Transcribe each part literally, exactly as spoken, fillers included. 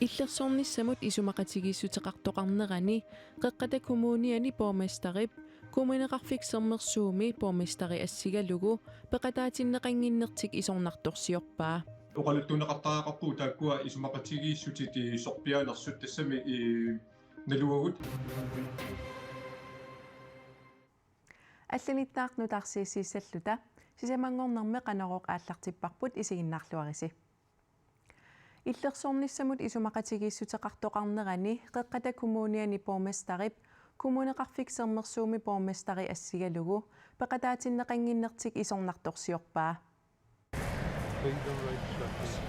Illersornissamut isumaqatigiissuteqartoqarnerani Qeqqata Kommuniani borgmesterip Kommuneqarfik Sermersuumi borgmesteri assigalugu peqataatinneqannginnertik isornartorsiorpaa. Oqaluttuunneqartariaqarpugut taakkua isumaqatigiissutit, ii, sorpiaanersut, tassami, ii, naluagut. Allanittaaq nutaarsiassiissalluta, sisamanngornermi Qanorooq aallartipparput, isiginnaarluarisi. Illersornissamut isumaqatigiissuteqartoqarnerani Qeqqata Kommuniani borgmesterip Kommuneqarfik Sermersuumi borgmesteri assigalugu peqataatinneqannginnertik isornartorsiorpaa.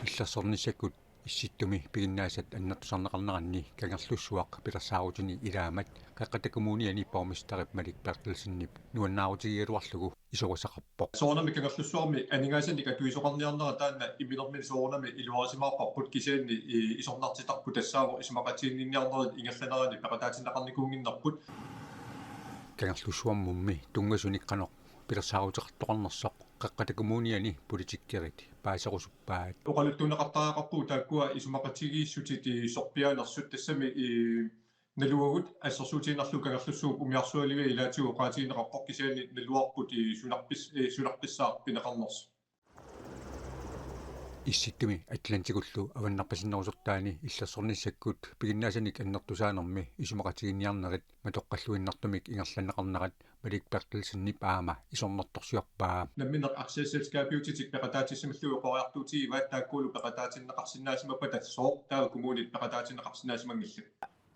Illersornissakkut Issittumi piginnaasat annertusarneqarneranni Kangerlussuaq pilersaarutini ilaamat Qeqqata Kommuniani borgmesterip Malik Berthelsenip nuannaarutigigaluarlugu isugasaqarpoq. Soorunami Kangerlussuarmi aningaasanik atuisoqarniarnera taanna imminermini soorunami iluarisimaarparput, kisianni, ii, isornartitarput tassaavoq isumaqatiginninniarnerit ingerlanerani peqataatinneqarnikuunnginnerput. Kangerlussuarmummi tunngasunik qanoq pilersaaruteqartoqarnersoq Qeqqata Kommuniani politikerit paaserusuppaat. Oqaluttuunneqartariaqarpugut taakkua isumaqatigiissutit, ii, sorpiaanersut, tassami, ii, naluagut. Assersuutigiinnarlugu Kangerlussuup umiarsualiviat ilaatigut oqaatigineqarpoq, kisianni naluarput, ii, sunarpis-, ii, sunarpissaaq pineqarnersoq. Issittumi Atlantikullu avannarpasinnerusortaani illersornissakkut piginnaasanik annertusaanermi isumaqatiginniarnerit matoqqalluinnartumik ingerlanneqarnerat Malik Berthelsenip aamma isornartorsiorpaa. Namminneq aktieselskabititik peqataatissimallugu oqariartuutigivaat, taakkualu peqataatinneqarsinnaasimappata sooq taava kommunit peqataatinneqarsinnaasimanngillat.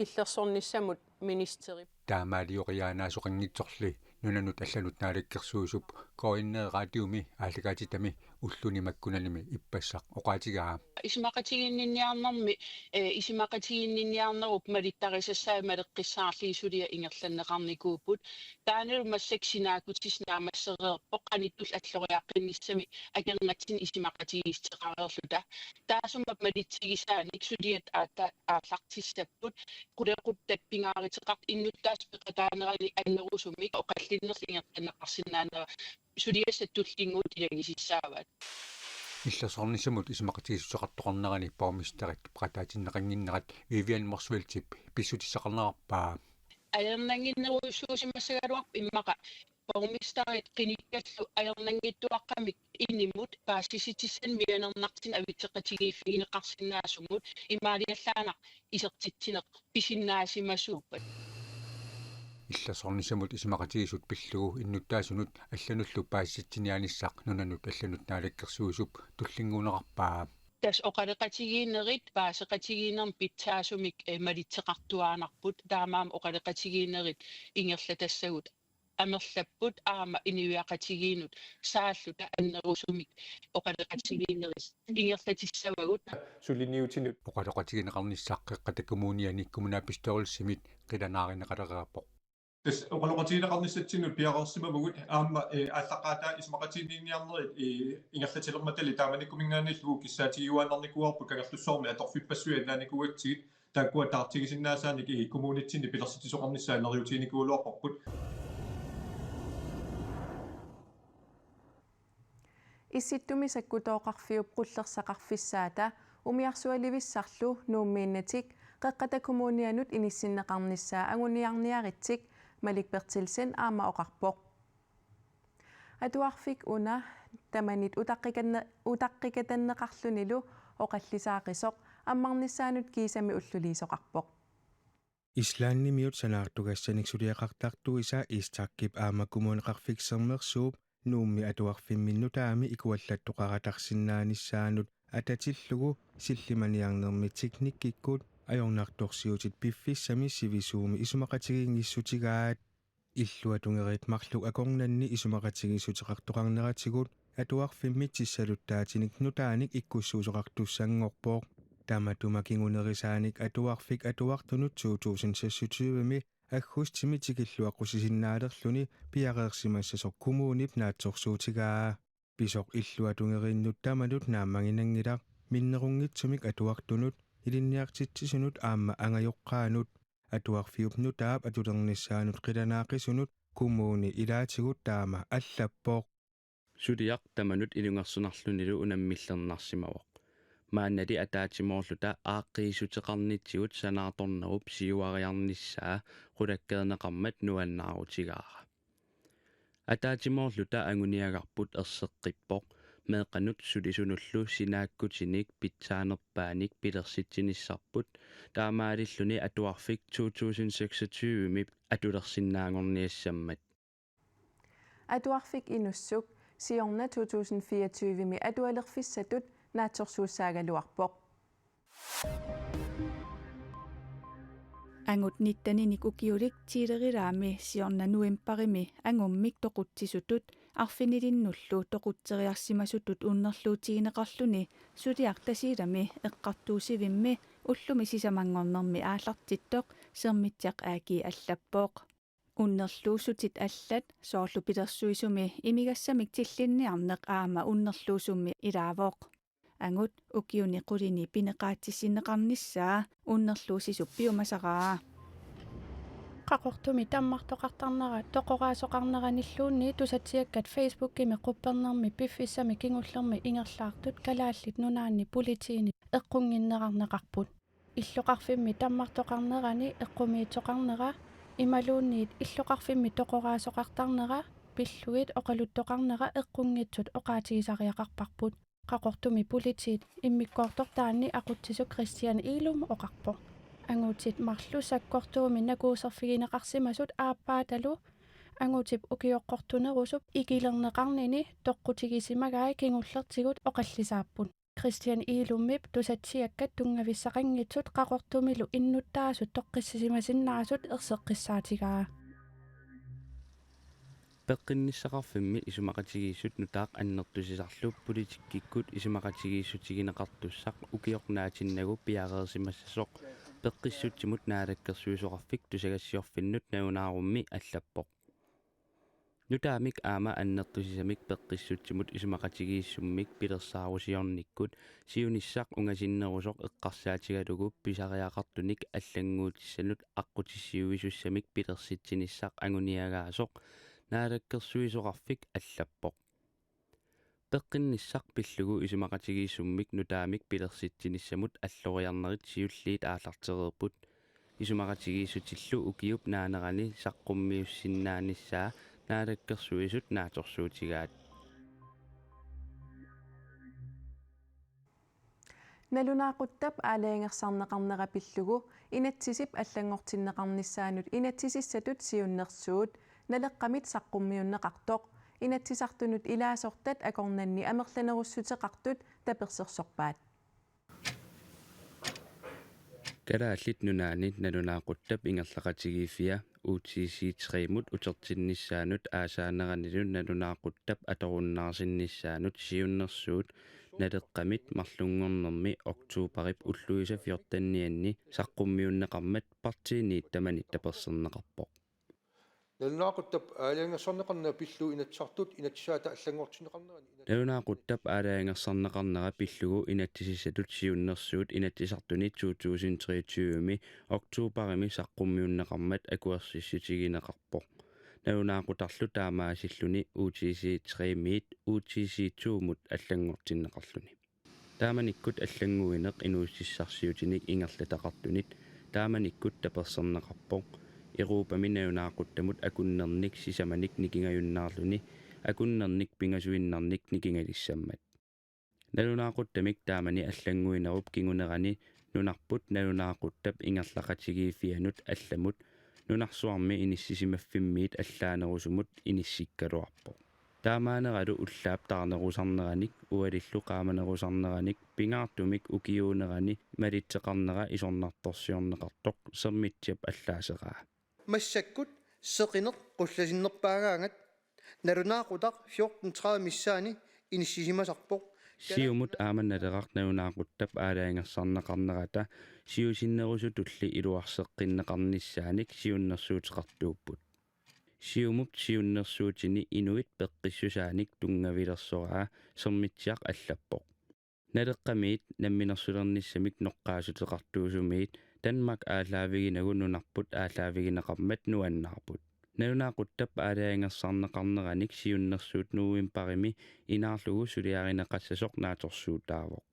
Illersornissamut ministerip. Taamaalioriaanaasoqanngitsorli nunanut allanut naalakkersuisup K N R-ip radiomi aallakaatitami ulluni makkunanimi ippassaq oqaatigaa. Isumaqatiginninniarnermi, eh, isumaqatiginninniarnerup malittarisassai maleqqissaarlugit suliat ingerlanneqarnikuupput. Taannalu massakkut sinaakkutissaq naammassereerpoq, qanittullu alloriaqqinnissami akornatsinni isumaqatigiissuteqareerluta. Taassuma malitsigisaanik suliat aatsaat aallartissapput. Qulequttat pingaaruteqartut innuttaasut peqataanerani annerusumik oqallinnerlu ingerlanneqarsinnaanera suliassat tullinnguut ilagisassaavaat. Illersornissamut isumaqatigiissuteqartoqarnerani borgmesterit peqataatinneqannginnerat Vivian Motzfeldtip pissutissaqarnerarpaa. Ajornannginnerujussuusimassagaluarpoq immaqa borgmesterit qinikkallu ajornanngitsuaqqamik inimut paasissutissanik mianernartunik avitseqatigiiffigineqarsinnaasumut imaaliallaannaq isertitsineq pisinnaasimasuuppat. Illersornissamut isumaqatigiissut pillugu innuttaasunut allanullu paasissutissaniarnissaq nunanut allanut naalakkersuisup tullinnguunerarpaa. Tassa oqaloqatigiinnerit paaseqatigiinnermik pitsaasumik, eh, malitseqartuaannarput, taamaammat oqaloqatigiinnerit ingerlatassagut amerlapput aamma inuiaqatigiinnut saalluta annerusumik oqaloqatigiinnerit ingerlatissavagut. Suliniutinut. Oqaloqatigineqarnissaq Qeqqata Kommuniani kommunalbestyrelsimit qilanaarineqalereerpoq. Tassa oqaloqatigineqarnissatsinnut piareersimavagut aamma, eh, aallaqqaataa isumaqatiginninniarnerit, eh, ingerlatilermatali taamanikkuminngaanniillu kissaatigiuaannarnikuuarput Kangerlussuarmi atorfippassuit allaanikuugatsigit. Taakkua taartigisinnaasaanik, ii, kommunitsinni pilersitsisoqarnissaa neriuutiginikuugaluarparput. Issittumi sakkutooqarfiup qullersaqarfissaata umiarsualivissarlu Nuummiinnatik Qeqqata Kommunianut inissinneqarnissaa anguniarniaritsik Malik Berthelsen aamma oqarpoq. Atuarfik una tamanit utaqqikanne-, utaqqikatanneqarlunilu oqallisaaqisoq ammarnissaanut kiisami ulluliisoqarpoq. Islandimiut sanaartugassanik suliaqartartuisa Ístakip aamma Kommuneqarfik Sermersuup Nuummi atuarfimmi nutaami ikuallattoqaratarsinnaanissaanut atatillugu sillimaniarnermi teknikkikkut ajornartorsiutit piffissami sivisuumi isumaqatigiinngissutigaat. Illuatungeriit marluk akornanni isumaqatigiissuteqartoqarneratigut atuarfimmi tissaluttaatinik nutaanik ikkussuusoqartussanngorpoq. Tamatuma kingunerisaanik atuarfik atuartunut to tusind seksogtyve-mi aggustimi tikilluaqqusisinnaalerluni piareersimassasoq kommunip naatsorsuutigaa. Pisoq illuatungeriinnut tamanut naammaginanngilaq, minnerunngitsumik atuartunut, ilinniartitsisunut aamma angajoqqaanut. Atuarfiup nutaap atulernissaanut qilanaaqqisunut kommuni ilaatigut taama allappoq. Suliaq tamanut ilungersunarlunilu unammillernarsimavoq. Maannali ataatsimoorluta aaqqiissuteqarnitsigut sanaartornerup siuariarnissaa qulakkeerneqarmat nuannaarutigaara. Ataatsimoorluta anguniagarput erseqqippoq, meeqqanut sulisunullu sinaakkutinik pitsaanerpaanik pilersitsinissarput, taamaalilluni atuarfik to tusind seksogtyve-mi atulersinnaanngorniassammat. Atuarfik Inussuk siorna to tusind fireogtyve-mi atualerfissatut naatsorsuussaagaluarpoq. Angut nitteninik ukiulik Tiilerilaami siorna novembarimi angummik toqutsisutut arfinilinnullu toqutseriarsimasutut unnerluutigineqarluni suliaq Tasiilami eqqartuussivimmi ullumi sisamanngornermi aallartittoq Sermitsiaq A G allappoq. Unnerluussutit allat soorlu pilersuisumi imigassamik tillinniarneq aamma unnerluusummi ilaavoq. Angut ukiuni qulini pineqaatissinneqarnissaa unnerluussisup piumasaraa. Qaqortumi tammartoqartarnera toqoraasoqarneranilluunniit tusatsiakkat Facebookimi quppernermi piffissami kingullermi ingerlaartut Kalaallit Nunaanni politiini eqqunnginnerarneqarput. Illoqarfimmi tammartoqarnerani eqqumiitsoqarnera imaluunniit illoqarfimmi toqoraasoqartarnera pillugit oqaluttoqarnera eqqunngitsut oqaatigisariaqarparput. Qaqortumi politiit immikkoortortaanni aqutsisut Christian Egedep oqarpoq. Angutit marluk sakkortuumik nakuuserfigineqarsimasut aappaatalu angutip ukioqqortunerusup ikilerneqarnini toqqutigisimagai kingullertigut oqallisaapput. Christian Egedep tusatsiakkat tunngavissaqanngitsut Qaqortumilu innuttaasut toqqissisimasinnaasut erseqqissaatigaa. Peqqinnissaqarfimmi isumaqatigiissut nutaaq annertusisarlu politikkikkut isumaqatigiissutigineqartussaq ukioq naatinnagu piareersimassasoq Peqqissutsimut Naalakkersuisoqarfik tusagassiorfinnut nalunaarummi allappoq. Nutaamik aamma annertusisamik Peqqissutsimut isumaqatigiissummik pilersaarusiornikkut siunissaq ungasinnerusoq eqqarsaatigalugu pisariaqartunik allannguutissanut aqqutissiuisussamik pilersitsinissaq anguniagaasoq Naalakkersuisoqarfik allappoq. Peqqinnissaq pillugu isumaqatigiissummik nutaamik pilersitsinissamut alloriarnerit siulliit aallartereerput. Isumaqatigiissutillu ukiup naanerani saqqummiussinnaanissaa Naalakkersuisut naatsorsuutigaat. Nalunaaquttap aalajangersarneqarnera pillugu inatsisip allanngortinneqarnissaanut inatsisissatut siunnersuut Naleqqamit saqqummiunneqartoq Inatsisartunut ilaasortat akornanni amerlanerussuteqartut tapersersorpaat. Kalaallit Nunaanni nalunaaquttap ingerlaqatigiiffia U T C tre-mut utertinnissaanut aasaaneranilu nalunaaquttap atorunnaarsinnissaanut siunnersuut Naleqqamit marlunngornermi oktobarip ulluisa fjortenianni saqqummiunneqarmat partiiniit tamanit taperserneqarpoq. Nalunaaquttap aalajangersarneqarnera pillugu Inatsisartut inatsisaata allanngortinneqarnerani ina- Nalunaaquttap aalajangersarneqarnera pillugu inatsisissatut siunnersuut Inatsisartuni to tusind treogtyve-mi oktobarimi saqqummiunneqarmat akuersissutigineqarpoq. Nalunaaqutarlu taamaasilluni U T C tre-miit U T C to-mut allanngortinneqarluni. Taamanikkut allannguineq inuussutissarsiutinik ingerlataqartunit taamanikkut taperserneqarpoq, Europami nalunaaquttamut akunnernik sisamanik nikingajunnaarluni akunnernik pingasuinnarnik nikingalissammat. Nalunaaquttamik taamani allannguinerup kingunerani nunarput nalunaaquttap ingerlaqatigiiffianut allamut nunarsuarmi inissisimaffimmiit allaanerusumut inissikkaluarpoq. Taamaaneralu ullaap taarnerusarneranik ualillu qaamanerusarneranik pingaartumik ukiuunerani malitseqarnera isornartorsiorneqartoq Sermitsiap allaaseraa. Massakkut seqineq qullasinnerpaagaangat nalunaaqutaq fjorten tredive missaani inissisimasarpoq. Siumut aamma Naleraq nalunaaquttap aalajangersarneqarnerata siusinnerusutulli iluarseqqinneqarnissaanik siunnersuuteqartuupput. Siumup siunnersuutini inuit peqqissusaanik tunngavilersoraa Sermitsiaq allappoq. Naleqqamiit namminersulernissamik noqqaassuteqartuusumiit Danmark aallaaviginagu nunarput aallaavigineqarmat nuannaarput. Nalunaaquttap aalajangersarneqarneranik siunnersuut novembarimi inaarlugu suliarineqassasoq naatsorsuutaavoq.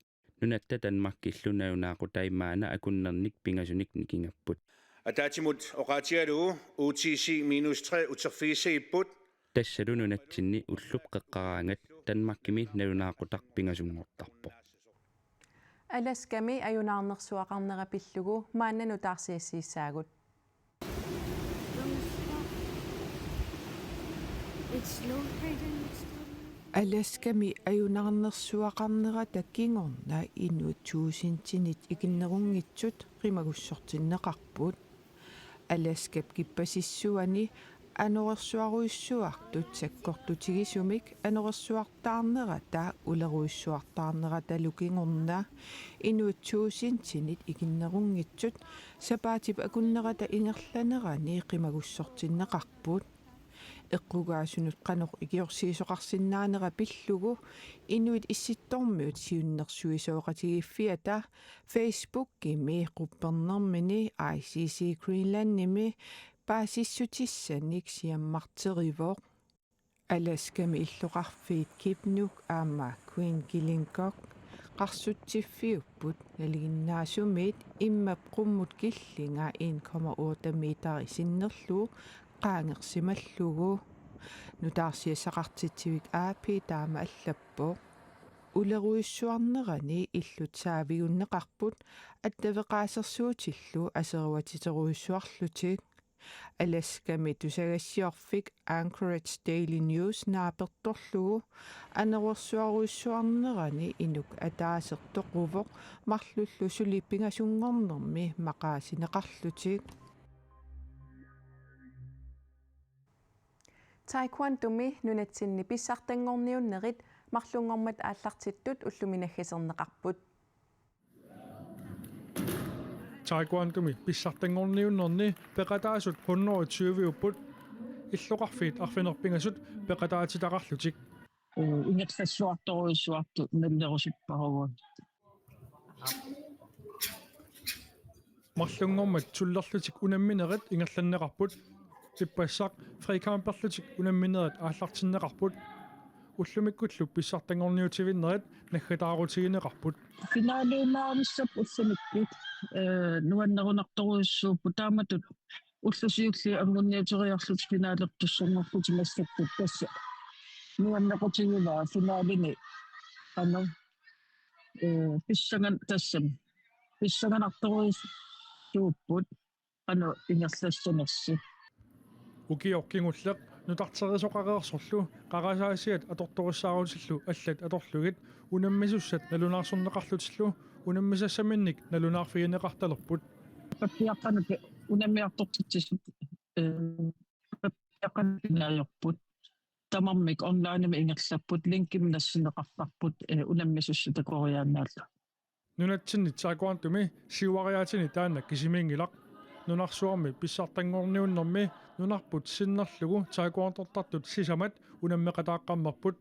Nunatta Danmarkillu nalunaaqutai maanna akunnernik pingasunik nikingapput. Ataatsimut oqaatigalugu U T C minus tre uterfigissagipput. Tassalu nunatsinni ullup qeqqaraangat Danmarkimi nalunaaqutaq pingasunngortarpoq. Alaskami ajunaarnersuaqarnera pillugu maanna nutaarsiassiissaagut. It's located next to Alaskami ajunaarnersuaqarnerata kingorna inuit tuusintinit ikinnerunngitsut qimagussortinneqarput. Alaskap kippasissuani anorersuarujussuartut sakkortutigisumik anorersuartaarnerata ulerujussuartaarneratalu kingorna inuit tuusintinit ikinnerunngitsut sapaatip akunnerata ingerlanerani qimagussortinneqarput. Eqqugaasunut qanoq ikiorsiisoqarsinnaanera pillugu Inuit Issittormiut siunnersuisoqatigiiffiata Facebookimi quppernermini I C C Greenlandimi paasissutissanik siammarterivoq. Alaskami illoqarfiit Kipnuk aamma Queen Gillingock qarsutsiffiupput, nalinginnaasumit immap qummut killinga en komma otte meteri sinnerlugu qaangersimallugu. Nutaarsiassaqartitsivik A P taama allappoq. Ulerujussuarnerani illut saavigunneqarput attaveqaasersuutillu aseruatiterujussuarlutik. Alaskami tusagassiorfik Anchorage Daily News naapertorlugu anorersuarujussuarnerani inuk ataaseq toquvoq marlullu suli pingasunngornermi maqaasineqarlutik. Taekwondomi nunatsinni pissartanngorniunnerit marlunngormat aallartittut ullumi naggaserneqarput. Taekwondomi pissartanngorniunnerni peqataasut hundrede og tyve-upput. Illoqarfiit arfineq-pingasut peqataatitaqarlutik. Ee, ingerlalluartorujussuartut nallerusupparugut. Marlunngormat tullerlutik unamminerit ingerlanneqarput. Ippassaq freecamperlutik unamminerit aallartinneqarput. Ullumikkullu pissartanngorniutivinnerit naggataarutigineqarput. Finaaliumaarnissap ullumikkut, ee, nuannerunartorujussuupput, taamatut ullut siulliit anguniateriarlutik finaalertussanngorlutik massakkut, tassa nuannequtigivaa finaalini qanoq, ee, pissangan-, tassami pissanganartorujussuupput qanoq ingerlassanersi. Ukioq kingulleq nutarterisoqareersorlu qarasaasiat atortorissaarutillu allat atorlugit unammisussat nalunaarsorneqarlutillu unammisassaminnik nalunaarfigineqartalerput. Pappiaqqanut unammiartortitsisut, ee, pappiaqqanut pinaajorput. Tamarmik onlinemik ingerlapput, linkimik nassinneqartarput, ee, unammisussat takoriaannaallu. Nunatsinni taekwondomi siuariaatini taanna kisimiinngilaq. Nunarsuarmi pissartanngorniunnermi nunarput sinnerlugu taekwondortartut sisamat unammeqataaqqammerput.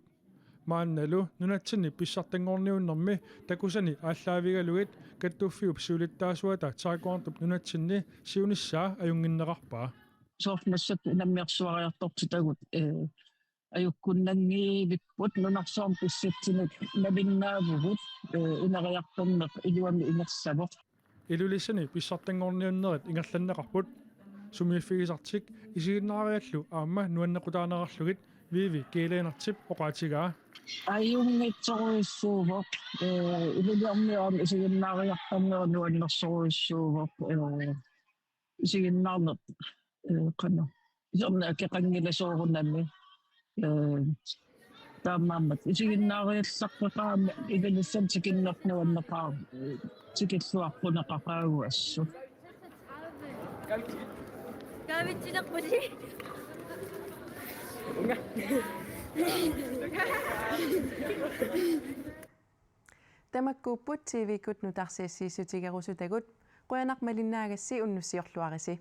Maannalu nunatsinni pissartanngorniunnermi takusani aallaavigalugit kattuffiup siulittaasuata taekwondop nunatsinni siunissaa ajunnginnerarpaa. Soorlu massakkut unammiarsuariartortitagut, ee, ajukkunnanngivipput, nunarsuarmi pissatsinut navinnaavugut, ee, ineriartorneq iluamik ingerlavoq. Ilulissani pissartanngorniunnerit ingerlanneqarput. Sumiiffigisartik isiginnaariallu aamma nuannequtaanerarlugit Vivi Kiilainartip oqaatigaa. Ajunngitsorujussuuvoq, ee, Ilulissarmiut aamma isiginnaariartarnerat nuannersorujussuuvoq, ee, isiginnaarneq, ee, qanoq. Isorna akeqanngilaq soorunami. Ee, taamaammat isiginnaariallaqqeqaama Ilulissani tikinneq nuanneqaaq, ee, tikilluaqquneqaqaagut assut. Kaavitsilerpuli. Tamakkuupput T V-kkut nutaarsiassiissutigerusutagut. Qujanaq malinnaagassi, unnussiorluarisi.